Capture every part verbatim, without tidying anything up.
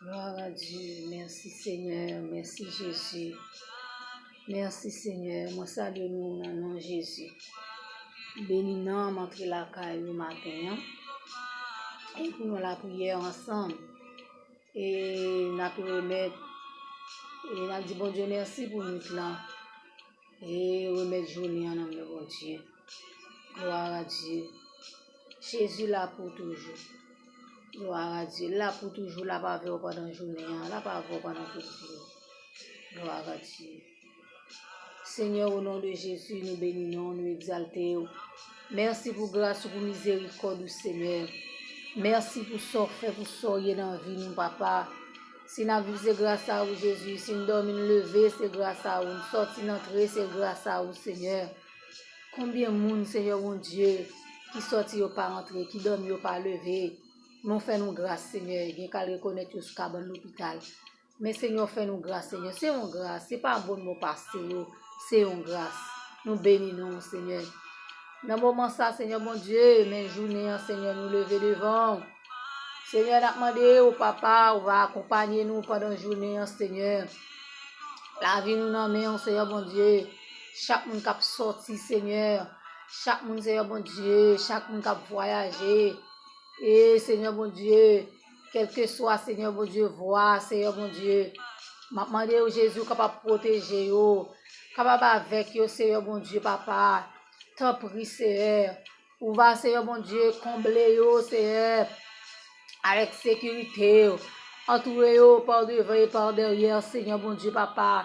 Glwa a Dye. Mèsi, Senyè. Mèsi, Jezi. Mèsi, Senyè. Mwen salye nou nan non Jezi. Beni nanm, antre lakay ou maten an. E pou nou lapriyè ansanm. E n ap remèt, e n ap di Bondye mèsi pou nwit lan. E remèt jounen an nan men Bondye. Glwa a Dye. Jezi la pou toujou. Glwa a Dye. L la pou toujou, l ap avè w pandan jounen an, l ap avè w pandan tout vi w. Glwa a Dye. Senyè, o non de Jezi, nou beni non, nou egzalte w. Mèsi pou gras ou, pou mizerikòd ou, Senyè. Mèsi pou sa w fè, pou sa w ye nan vi nou, Papa. Si n ap viv, se gras a ou, Jezi. Si n dòmi, n leve, se gras a ou. N sòti, n antre, se gras a ou, Senyè. Konbyen moun, Senyè Bondye, ki sòti yo pa antre, ki dòmi yo pa leve, men w fè nou gras, Senyè, gen k al rekonèt yo sou kabann lopital. Men, Senyè, w fè nou gras, Senyè. Se yon gras, se pa bon nou pase yo, se yon gras. Nou beni non w, Senyè. Nan moman sa, Senyè Bondye, men jounen an, Senyè, nou leve devan w. Senyè, n ap mande w, Papa, ou va akonpanye nou pandan jounen an, Senyè. Lavi nou nan men w, Senyè Bondye. Chak moun k ap sòti, Senyè. Chak moun, Senyè Bondye. Chak moun k ap vwayaje. E, Senyè Bondye, kèlkeswa, Senyè Bondye, vwa, Senyè Bondye. M ap mande w, Jezi, ou kapab pwoteje yo. Kapab avèk yo, Senyè Bondye, Papa. Tanpri, Senyè. Ou va, Senyè Bondye, konble yo, Senyè, avèk sekirite w. Antoure yo pa devan e pa dèyè, Senyè Bondye, Papa.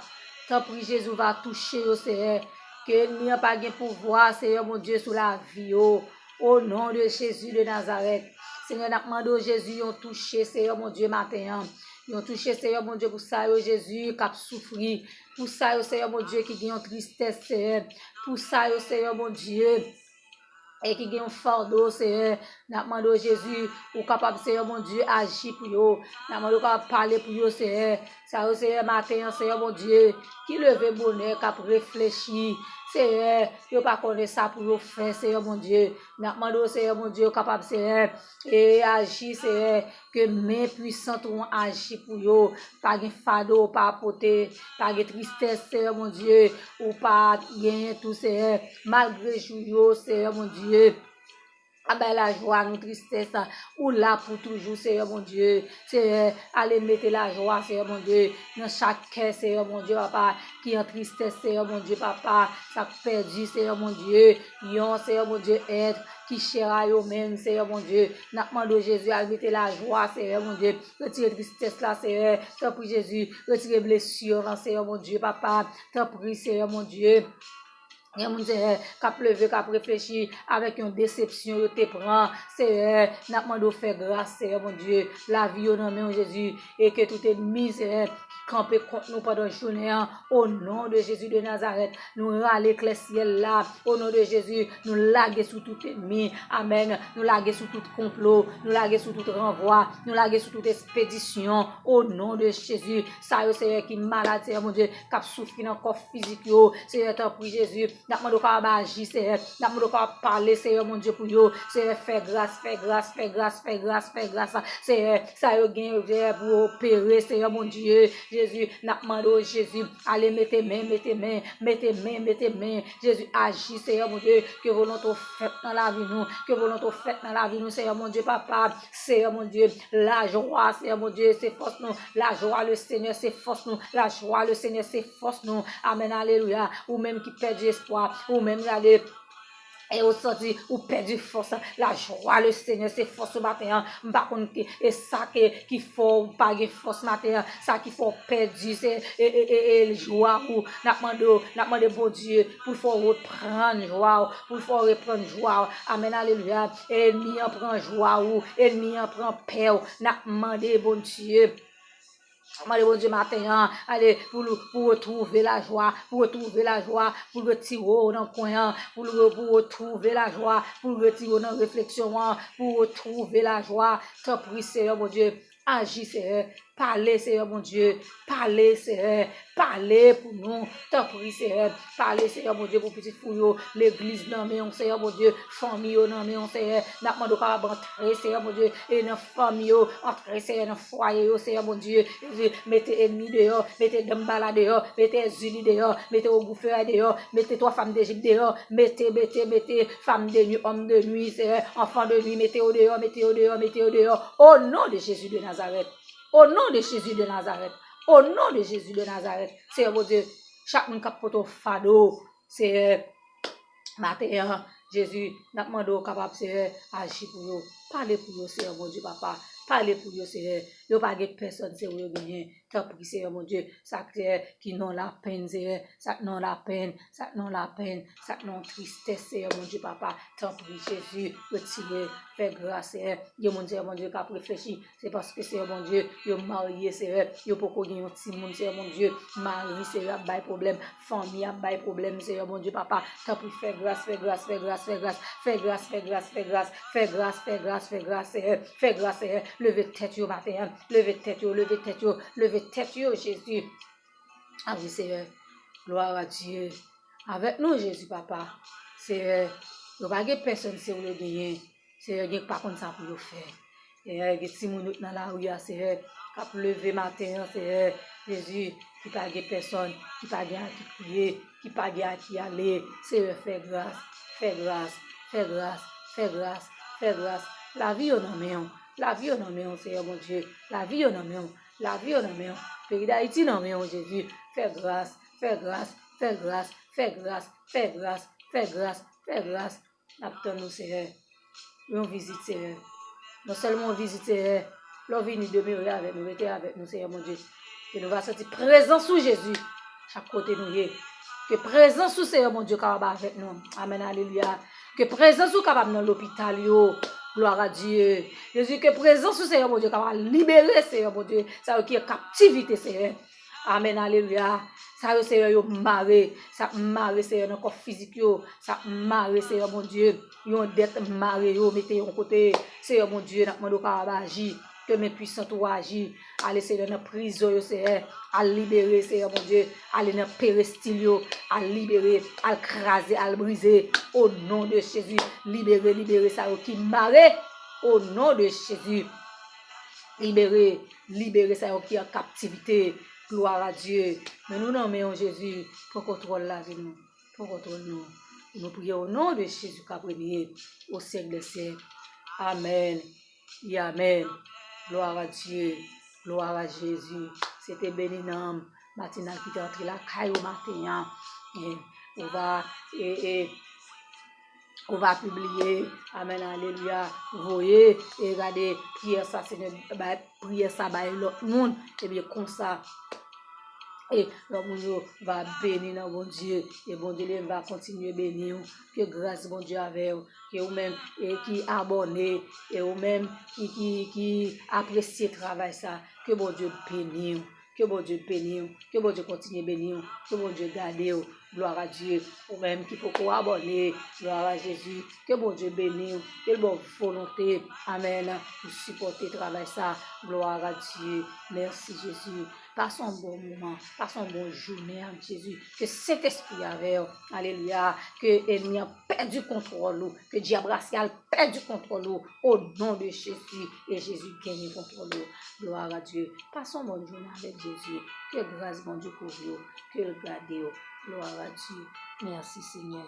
Tanpri, Jezi, ou va touche yo, Senyè. Ke ènmi an pa gen pouvwa, Senyè Bondye, sou lavi yo. O non de Jezi de Nazarèt. Senyè, n ap mande w, Jezi, yon touche, Senyè Bondye, maten an. Yon touche, Senyè Bondye, pou sa yo, Jezi, k ap soufri. Pou sa yo, Senyè Bondye, ki gen yon tristès, Senyè. Pou sa yo, Senyè Bondye, e ki gen yon fado, Senyè. N ap mande w, Jezi, ou kapab, Senyè Bondye, aji pou yo. N ap mande w kapab pale pou yo, Senyè. Sa yo, Senyè, maten an, Senyè Bondye, ki leve bonè, k ap reflechi, Senyè, yo pa konnen sa pou yo fè, Senyè Bondye. N ap mande w, Senyè Bondye, ou kapab, Senyè, e aji, Senyè, ke men pwisant ou an aji pou yo. Pa gen fado ou pa pote, pa gen tristès, Senyè Bondye, ou pa genyen tou, Senyè. Malgre jou yo, Senyè Bondye, ap bay lajwa nou tristès, ou la pou toujou, Senyè Bondye. Senyè, ale mete lajwa, Senyè Bondye, nan chak kè, Senyè Bondye, papa, ki an tristès, Senyè Bondye, papa, sa k pèdi, Senyè Bondye, yon, Senyè Bondye, èt ki chè a yo menm, Senyè Bondye. N ap mande w, Jezi, al mete lajwa, Senyè Bondye. Retire tristès la, Senyè. Tanpri, Jezi, retire blesi yo lan, Senyè Bondye, papa. Tanpri, Senyè Bondye. Gen moun, Senyè, k ap leve, k ap reflechi avèk yon desepsyon yo te pran. Senyè, n ap mande w fè gras, Senyè Bondye. Lavi yo nan men w, Jezi. E ke tout ènmi, Senyè, ki kanpe kont nou pandan jounen an, o non de Jezi de Nazarèt, nou rale klè syèl la. O non de Jezi, nou lage sou tout ènmi. Amèn. Nou lage sou tout konplo. Nou lage sou tout ranvwa. Nou lage sou tout espedisyon. O non de Jezi, sa yo, Senyè, ki malad, Senyè Bondye, k ap soufri nan kò fizik yo. Senyè, tanpri, Jezi, n ap mande w kapab aji, Senyè. N ap mande w kapab pale, Senyè Bondye, pou yo. Senyè, fè gras, fè gras, fè gras, fè gras, fè gras. Senyè, sa yo gen, Senyè, pou opere, Senyè Bondye. Jezi, n ap mande w, Jezi, ale mete men, mete men, mete men, mete men. Jezi, aji, Senyè Bondye, ke volonte w fèt nan lavi nou, ke volonte w fèt nan lavi nou, Senyè Bondye, papa, Senyè Bondye, lajwa, Senyè Bondye, se fòs nou, lajwa, le Senyè, se fòs nou, lajwa, le Senyè, se fòs nou. Amèn, alelouya. Ou menm ki pèdi espwa, ou menm gade, e ou santi ou pèdi fòs, lajwa, le Senyè, se fòs ou maten an. M pa konn ki, e sa ke, ki fè w pa gen fòs maten an, sa ki fè w pèdi, se, e, e, e, e, jwa ou. N ap mande w, n ap mande Bondye pou l fè w reprann jwa w, pou l fè w reprann jwa w. Amèn, alelouya. Ènmi an pran jwa ou, ènmi an pran pè w. N ap mande Bondye. Mande Bondye maten an, ale, pou l, pou retwouve lajwa, pou retwouve lajwa, pou l retire w nan kwen an, pou l re-, pou retwouve lajwa, pou l retire w nan refleksyon an, pou retwouve lajwa. Tanpri, Senyè Bondye, Aji, Seyè. Pale, Seyè Bondye. Pale, Seyè. Pale pou nou. Tanpri, Seyè. Pale, Seyè Bondye, pou pitit fi w yo. Legliz nan men w, Seyè Bondye. Fanmi yo nan men w, Seyè. N ap mande w kapab antre, Seyè Bondye, e nan fanmi yo. Antre, Seyè, nan fwaye yo, Seyè Bondye. Mete ènmi deyò. Mete danmbala deyò. Mete èzili deyò. Mete ogoufè a deyò. Mete twa fanm Dejip deyò. Mete, mete, mete fanm de nwi, òm de nwi, Seyè. Anfan de nwi, mete yo deyò, mete yo deyò, mete yo deyò. O non de Jezi de Nazarèt. O non de Jezi de Nazarèt. O non de Jezi de Nazarèt. Seyè Bondye, chak moun k ap pote yon fado, Seyè, maten an, Jezi, n ap mande w kapab, Seyè, aji pou yo. Pale pou yo, Seyè Bondye, papa. Pale pou yo, Seyè. Yo pa gen pèsòn, se ou yo genyen. Tanpri, Seyè Bondye, sa k, Seyè, ki nan lapenn, Seyè, sa k nan lapenn, sa k nan lapenn, sa k nan tristès, Seyè Bondye, papa, tanpri, Jezi, retire, fè gras, Seyè. Gen moun, Seyè Bondye, k ap reflechi, se paske, Seyè Bondye, yo marye, Seyè, yo poko gen yon timoun, Seyè Bondye, mari, Seyè, ap bay pwoblèm, fanmi ap bay pwoblèm, Seyè Bondye, papa, tanpri, fè gras, fè gras, fè gras, fè gras, fè gras, fè gras, fè gras, fè gras, fè gras, fè gras, Seyè, fè gras, Seyè, leve tèt yo maten an, leve tèt yo, leve tèt yo, leve tèt yo, Jezi. A wi, Seyè, glwa a Dye. Avèk nou, Jezi, papa. Seyè, yo pa gen pèsòn, se ou yo genyen. Seyè, gen pa konn sa pou yo fè. Seyè, gen timoun yo nan lari a, Seyè, k ap leve maten an, Seyè, Jezi, ki pa gen pèsòn, ki pa gen a ki kriye, ki pa gen a ki ale. Seyè, fè gras, fè gras, fè gras, fè gras, fè gras. Lavi yo nan men w, lavi yo nan men w, Seyè Bondye, lavi yo nan men w, lavi yo nan men w. Peyi Dayiti nan men w, Jezi, fè gras, fè gras, fè gras, fè gras, fè gras, fè gras, fè gras, fè gras. N ap tann ou, Seyè. Yon vizit, Seyè. Non sèlman yon vizit, Seyè. Lè w vini, demere avèk nou, rete avèk nou, Seyè Bondye. Ke nou va santi prezans ou, Jezi, chak kote nou ye. Ke prezans ou, Seyè Bondye, kapab avèk nou. Amèn, alelouya. Ke prezans ou kapab nan lopital yo. Glwa a Dye. Jezi, ke prezans ou, Seyè Bondye, kapab libere, Seyè Bondye, sa yo ki an kaptivite, Seyè. Amèn, alelouya. Sa yo, Seyè, yo mare. Sa k mare, Seyè, nan kò fizik yo. Sa k mare, Seyè Bondye. Yon dèt mare yo, mete yon kote. Seyè Bondye, n ap mande w kapab aji. Ke men pwisan ou aji. Ale, Seyè, nan prizon yo, Seyè. Al libere, Seyè Bondye. Ale nan perestil yo. Al libere. Al kraze, al brize. O non de Jezi. Libere, libere sa yo ki mare. O non de Jezi. Libere. Libere sa yo ki an kaptivite. Glwa a Dye. Men nou nan men w, Jezi. Pran kontwòl lavi nou. Pran kontwòl nou. Nou priye o non de Jezi k ap renye o syèk dè syèk. Amèn. E amèn. Glwa a Dye. Glwa a Jezi. Se te beni nanm matinal ki te antre lakay ou maten an. E, ou va, e, e, ou va pibliye. Amèn, alelouya. Voye, e gade, priyè sa, Senyè, bay, priyè sa bay lòt moun. Ebyen, konsa, e lòt moun yo va beni nan Bondye. E Bondye li menm va kontinye beni w. Ke gras Bondye avè w. Ke ou menm, e ki abòne, e ou menm ki, ki, ki apresye travay sa. Ke Bondye beni w. Ke Bondye beni w. Ke Bondye kontinye beni w. Ke Bondye gade w. Glwa a Dye. Ou menm ki poko abòne. Glwa a Jezi. Ke Bondye beni w. Ke l ba w volonte. Amèn. Pou sipòte travay sa. Glwa a Dye. Mèsi, Jezi. Pase yon bon moman. Pase yon bon jounen avèk Jezi. Ke Sentespri avè w. Alelouya. Ke ènmi an pèdi kontwòl ou. Ke dyab rasyal pèdi kontwòl ou. O non de Jezi. E Jezi genyen kontwòl ou. Glwa a Dye. Pase yon bòn jounen avèk Jezi. Ke gras Bondye kouvri w. Ke l gade w. Glwa a Dye. Mèsi, Senyè.